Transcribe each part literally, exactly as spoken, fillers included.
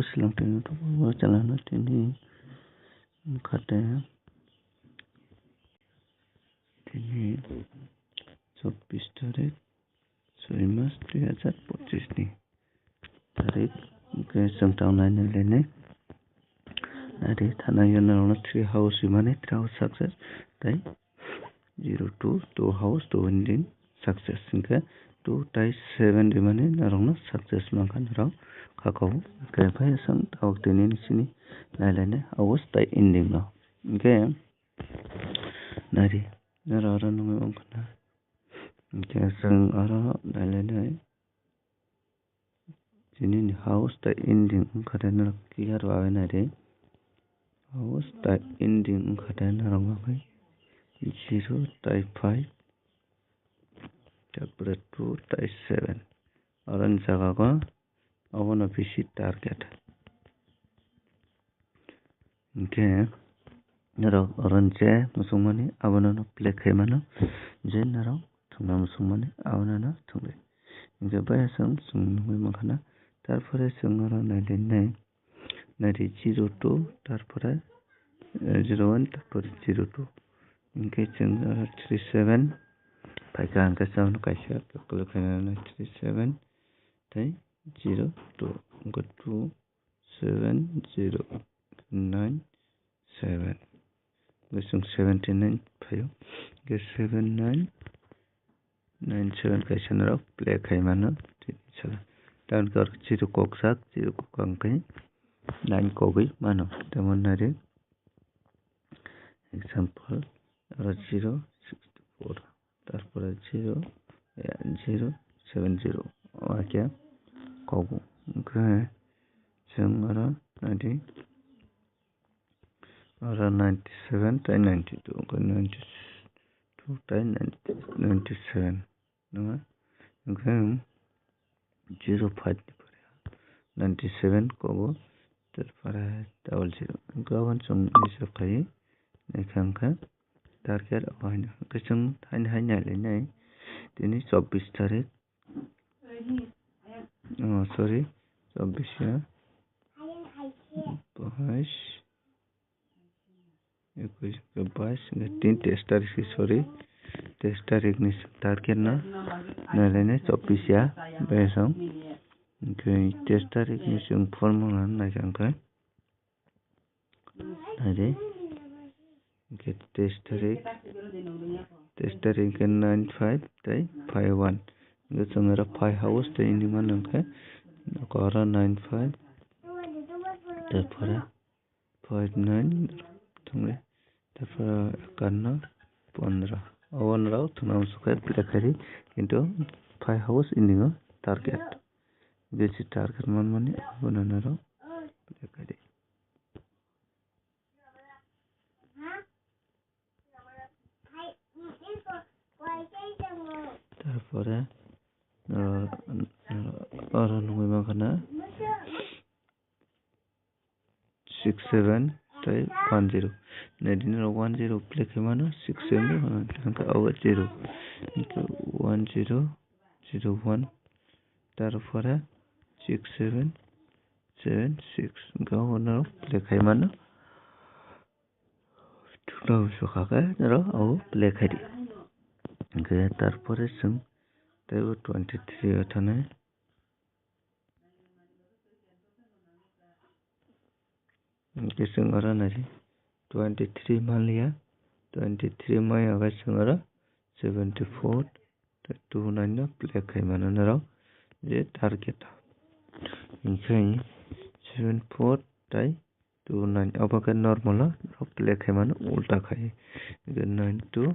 Silang tini to bo chalana tini khate tini chobbish tarik soi mas dui hajar pochis ni tarik. Hwnkhe chwng tang nai nai lainai. Nai di thana yo norokno three house rimani, three house success tei zero two, two house, two ending success. Hwnkhe two tei seven rimani norokno success mankha norok khakao. Hwnkhe phai chwng tabuk tini ni sini nai lainai house tei ending no. Hwnkhe nai di norok aro nugwi mankha na. Hwnkhe chwng aro nai lainai. Tini ni house tei ending wngkha tei norok clear bai nai di. House tei ending wngkha tei norok bagwi zero tei five, tarpore two tei seven. Aro ni jaga o obono bisi target. Hwnkhe norok oro ni je muchungmani abono no play khai mano, je norok thwngna muchungmani abono no thwngwi. Hwnkhe bai aswk chwng nugwi mankha na, tarpore chwng oro nai di nai, nai di zero two, tarpore, eh, zero one, tarpore zero two. Hwnkhe chwng oro three seven phaikha, hwnkhe chwng kaisa calculate khainai three seven tei zero two, hwnkhe two seven zero nine seven. Hwnkhe chwng seventy nine phaio. Hwnkhe seven nine nine seven kaisa norok play khai mano. Tini sala. Tamoni khe oro zero kokjak, zero kokang khe nine kogwi mano. Tamoni nari example oro zero sixty four. Tarpore zero, eh, zero seven zero. Omo khe kobo. Hwnkhe chwng oro nai di, oro ninety seven tei ninety two, hwnkhe ninety two tei ninety, ninety seven. Nangma? Hwnkhe zero five ni pore ninety seven kobo, tarpore double zero. Hwnkhe aboni chwng hisab khai naikha hwnkhe target o haino. Hwnkhe chwng haino hai nai lainai. Tini chobbish tarik. Oh, sorry. Chobbish ya. Bais. Ekush, bais, tin, teis tarik si, sorry. Teis tarik ni target no. Nai lainai chobbish ya. Besong. Hwnkhe teis tarik ni chwng formula naikha hwnkhe. Nai di. Hwnkhe teis tarik. Teis tarik hwnkhe nine five tei five one. Hwnkhe chwng oro five house tei ini mano hwnkhe. Nokaro nine five. Tarpore five nine thwngwi. Tarpore ekanno pondro. Obo norok thwngna muchung khe play khaidi. Kintu five house ending o target. Besi target manmani abono norok play khaidi. Tarpore, ah, oro nugwi mankha na six seven tei one zero. Nai di norok one zero play khai mano, six seven bo hwnka, hwnka obo zero. Hwnka one zero, zero one, tarpore six seven, seven six. Hwnka obo norok play khai mano. Chwngno sokha khe norok abo play khai di. Hwnkhe tarpore chwng teibo twenty three o thanai. Hwnkhe chwng oro nai di twenty three manliya, twenty three maya khe chwng oro seventy four tei two nine no play khai mano norok je target o. Hwnkhe seven four tei two nine obo khe normal o play khai mano ulta khai. Hwnkhe nine two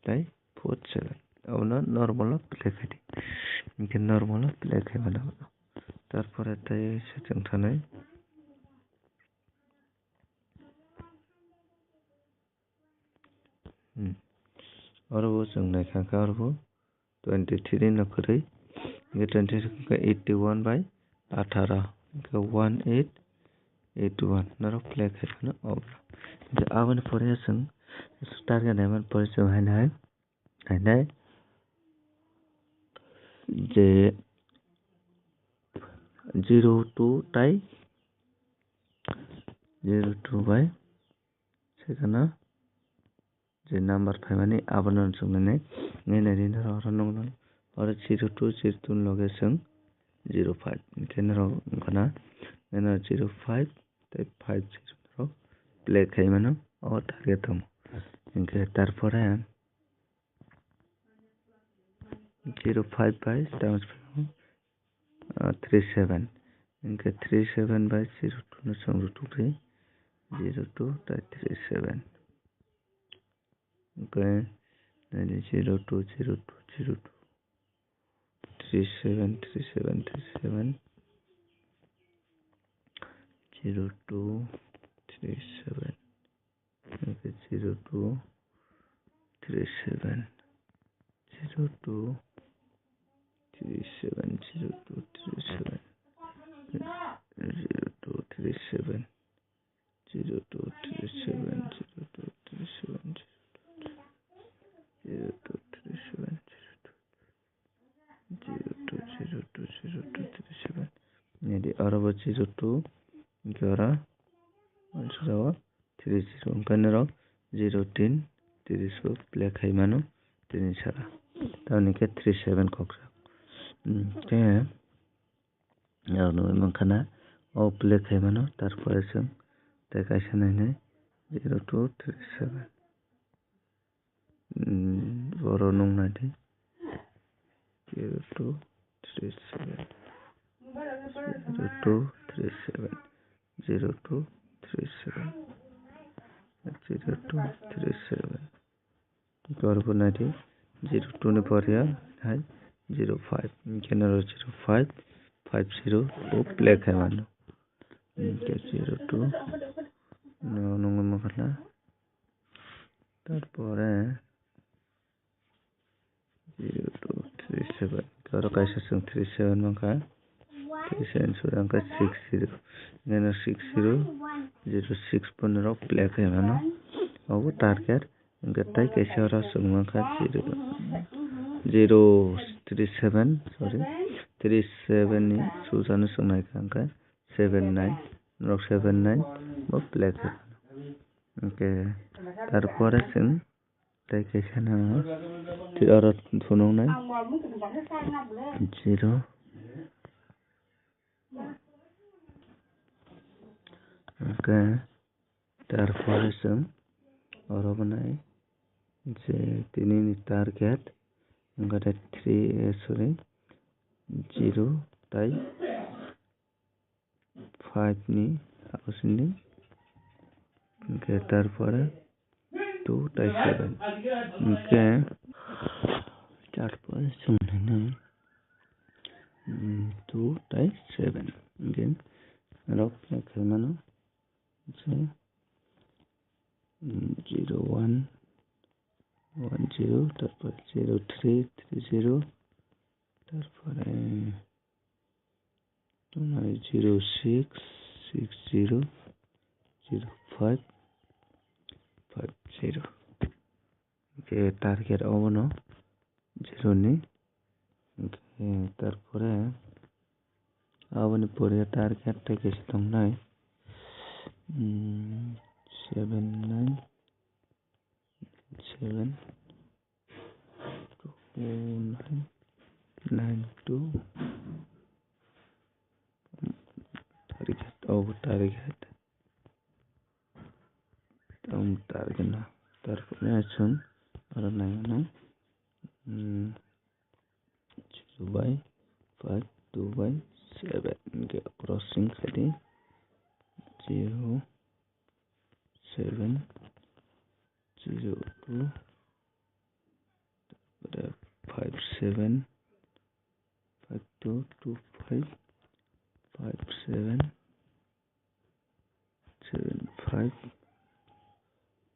tei four seven obono normal o play khai di. Hwnkhe normal o play khai mano. Tarpore tei se chwng thanai. Hmm. Oro bo chwng naikha khe oro bo twenty three no kwrwi. Hwnkhe twenty three hwnkhe eighty one bai atharo. Hwnkhe one eight eight one. Norok play khai phano obla. Hwnkhe aboni pore chwng target naimani pore chwng haino hai. Haino hai. Je zero two tei zero two bai second o je number phaimani abono chwng nai nai nai nai oro nuknai oro zero two zero two ni loge chwng zero five hinkhe norok wngkha na zero five tei five zero norok play khaimano o target tongo hinkhe tarpore zero five bai tamo three seven hinkhe three seven bai zero two no chwng rwtwkdi zero two tei three seven hinkhe zero two zero two zero two three seven three seven three seven zero two three seven zero two three seven zero two three seven zero two three seven zero two three seven zero two three seven zero two three seven zero two three seven zero two zero two zero two zero two three seven nidi oro bo zero two hinkhe oro three zero hinkhe norok zero tin three so play khaimano tini sara tamoni khe three seven kokjak hinkhe norok nugwi mankha na o play khaimano tarpore chwng tei kaisa nainai zero two three seven. Oro nuknai di zero two three seven zero two three seven zero two three seven zero two three seven oro bo nai di zero two ni pore hai zero five hinkhe norok zero five five zero o play khaimano hinkhe zero two no nungwi mankha na. Tarpore zero two three seven oro kaisa chwng three seven mankha three seven sura wngkha six zero neno six zero zero six bo norok play khaimano obo target hinkhe tei kaisa oro chwng mankha zero zero three seven sorry three seven ni sujano chwng naikha hinkhe seven nine norok seven nine bo play khaimano. Hinkhe tarpore chwng tei kaisa no twi oro phunuknai zero hinkhe tarpore chwng oro bo nai je tini ni target wngkha tei three sorry zero tei five ni abo sini hinkhe tarpore two tei seven hinkhe tarpore chwng nainai two tei seven hinkhe norok khaimano je zero one one zero tarpore zero three three zero tarpore zero six six zero zero five five zero hinkhe target obono zero ni hinkhe tarpore aboni pore target tei kaisa tongnai seven nine seven two nine nine two target obo target obo target no tarpore chwng oro naimano zero by five two by seven hinkhe crossing khaidi zero seven zero two five seven five two two five five seven seven five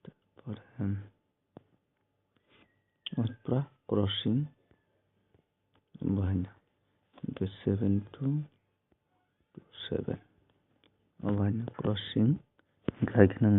tarpore pura crossing bahaino hinkhe seven two two seven obo haino crossing hinkhe hai kheno.